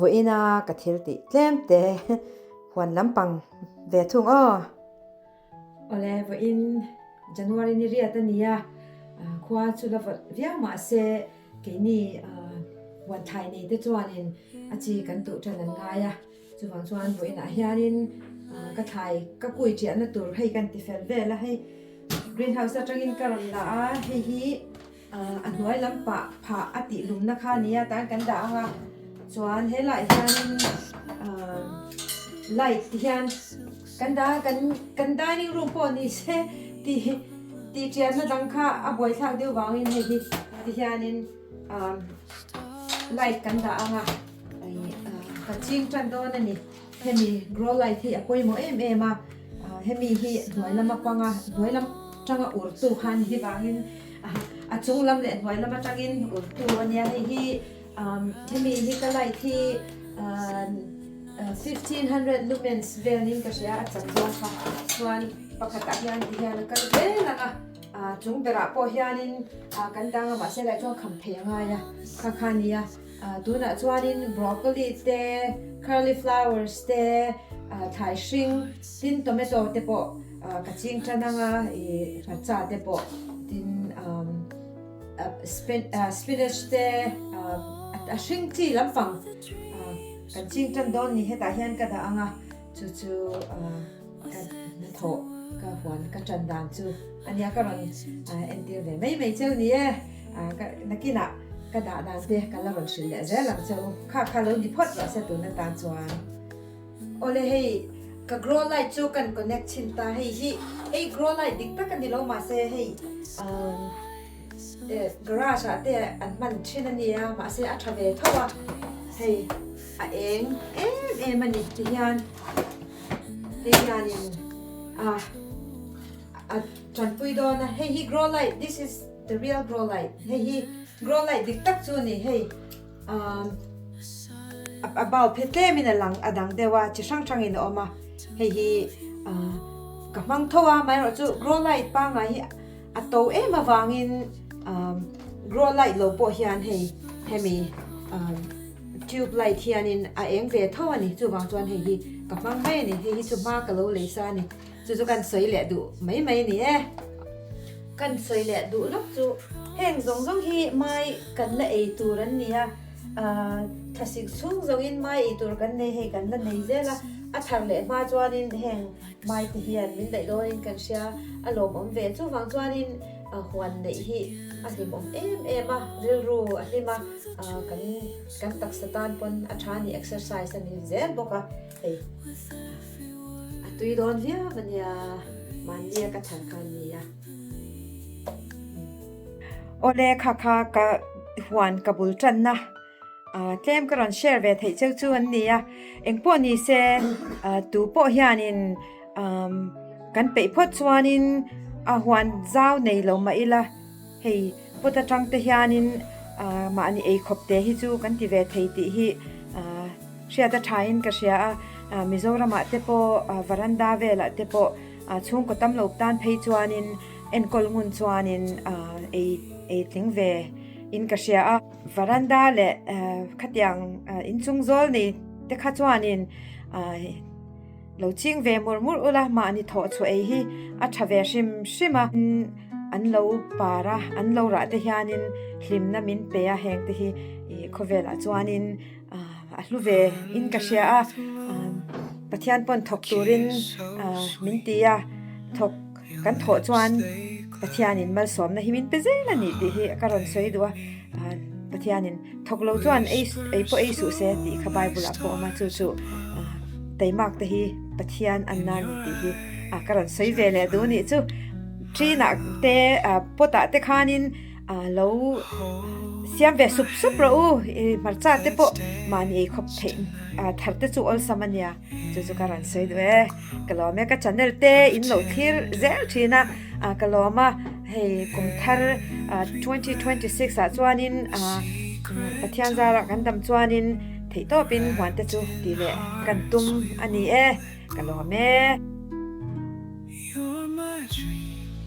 Vawiina ka thil tih tlem te huan lampang ve thung aw. Awle vawiin January ni riat a nia, khua chu la vawt viau mahse keini huan thlai nei te chuanin a chi kan tuh tan an ngai a. Chuvang chuan vawiinah hianin ka thlai ka kui ṭiahna tur hei kan ti fel vel a, hei greenhouse aṭangin ka rawn la a, hei hi a hnuai lam pah phah a tih lumna kha a ni a tan kan dah ang a, chuan helaiah hianin light ti hian kan dah a, kan kan dining room pawh ni se tih tih ṭiahna dang kha a buaithlak deuh vangin hei hi ti hianin light kan dah ang a. Ka ching tan dawn a ni. Hemi grow light hi a pawimawh em em a, hemi hi hnuai lama panga hnuai lam tanga urtu kha a ni hi vangin a chung lam leh hnuai lam atangin urtu a nia. Hei hi hemi hi ka light hi 1500 lumens velin ka hria a chak zawng kha chuan pakhatah hian ti hian a kal zel ang a. Chung berah pawh hianin kan dang a mahse lai chuan kham thei a ngai a kha kha a nia. Tunah chuanin broccoli te, cauliflowers te, thlai hring tin tomato te pawh ka ching tan ang a, ih hmarcha te pawh tin spinach te a hring chi lampang kan ching tan dawn ni hetah hian ka dah ang a chu chu ka hnathawh ka huan ka tan dan chu a nia ka rawn entir ve mai mai cheu ni e. Nakinah ka dah dan te ka la rawn hrilh leh zel ang che u. Kha kha lo ni phawt rawh se tun atan chuan. Awle hei ka grow light chu kan connect chhin ta hei hi hei grow light dik tak a ni lo mahse hei garage ah te an hman thin a nia mahse a tha ve tho a hei a eng em em a ni ti hian hei hianin a a tanpui dawn a hei hi grow light this is The real grow light hei hi grow light dik tak chu a ni hei umm a bulb hi tlemin a lang a dang deuh a chi hrang hrangin a awm a hei hi ahh ka hmang tho a amaherawhchu grow light pangngai hi a to em avangin umm grow light lo pawh hian hei hemi umm tube light hianin a eng ve tho a ni chuvang chuan hei hi ka hmang mai a ni hei hi chu hma ka lo lei sa a ni. Chu chu kan sawi leh duh mai mai ni e. Kan sawi leh duh lawk chu heng zawng zawng hi mai kan la ei tur an ni a, thlasik chhung zawngin mai ei tur kan nei hei kan la nei zel a, a thar leh hma chuanin heng mai te hian min daih dawnin kan hria a lawmawm ve. Chuvang chuanin huan neih hi a hlimawm em em a, rilru a hlim a, kan kan taksa tan pawn a tha a ni, exercise a ni zel bawk a hei. A tui dawn viau a nia, mahnia ka thar kha a nia. Awle kha kha ka huan ka bul tanna tlem ka rawn share ve theih cheu chu an nia. Engpawh ni se tu pawh hianin kan peih phawt chuanin a huan zau nei lo mah ila hei pot atang te hianin mahni eikhawp te hi chu kan ti ve thei tih hi Hriat a thain ka hria a, Mizoramah te pawh varanda velah te pawh chhungkaw tam lo tan phei chuanin enkawl ngun chuanin ei ei tling ve in ka hria a. Varanda leh khatiang inchung zawl nei te kha chuanin lo ching ve mur mur ula mahni thawh chhuah ei hi a tha ve hrim hrim a. An lo par a, an lo rah te hianin hlimna min pe a heng te hi khawvelah chuanin. A hlu ve in ka hria a, Pathian pawn thawk turin min ti a, thawk kan thawh chuan Pathianin malsawmna hi min pe zel a ni tih hi ka rawn sawi duh a, Pathianin thawk lo chuan ei ei pawh ei suh se tih kha Bible ah pawh a awm a, chu chu teimak te hi Pathian an na a ni tih hi ka rawn sawi ve leh duh a nih chu. Ṭinah te pot ah te khanin lo siam ve sup sup rawh u i hmarcha te pawh mahni ei khawp theih thar te chu awlsam a nia chu chu ka rawn sawi duh e ka lawm e ka channel te in lo thlir zel thin a ka lawm a hei kum thar 2026 ah chuanin Pathian zarah kan dam chuanin theihtawpin huan te chu tih leh kan tum a ni e ka lawm e.